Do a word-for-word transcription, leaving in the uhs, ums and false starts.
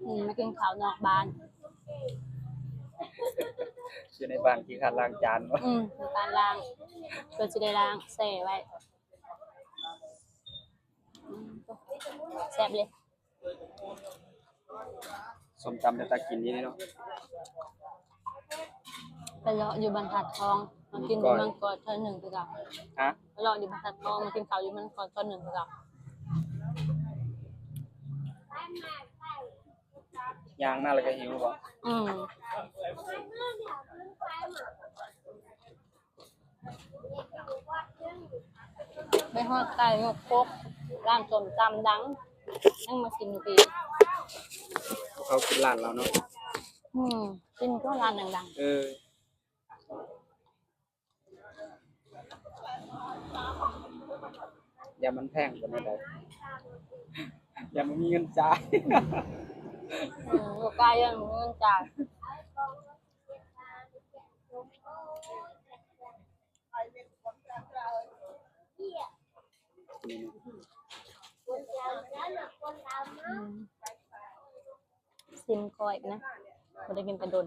อืม มากินข้าวนอกบ้าน อยู่ในบ้านขี้คร้านล้างจานวะ อืม มีการล้าง เพื่อจะได้ล้างแช่ไว้ อืม แซ่บเลย ส้มตำเป็นตากินนี่เนาะ ไปเลาะอยู่บรรทัดทอง มากินอยู่มังกรเทื่อหนึ่งคือเก่า ฮะ ไปเลาะอยู่บรรทัดทอง มากินข้าวอยู่มังกรเทื่อหนึ่งคือเก่า ย่างมาแล้วก็หิวบ่ อืม ไปฮอดไก่ยกครก ร้านส้มตำดัง ยังมากินอยู่ปี เขากินร้านเราเนาะ อืม กินก็ร้านดัง เออ อย่ามันแพงกันไม่ได้ อย่ามันมีเงินจ่าย ๆ อืม ลูกค้ายังมีเงินจ่าย อืม ซิมก้อยนะ บ่ได้กินแต่โดน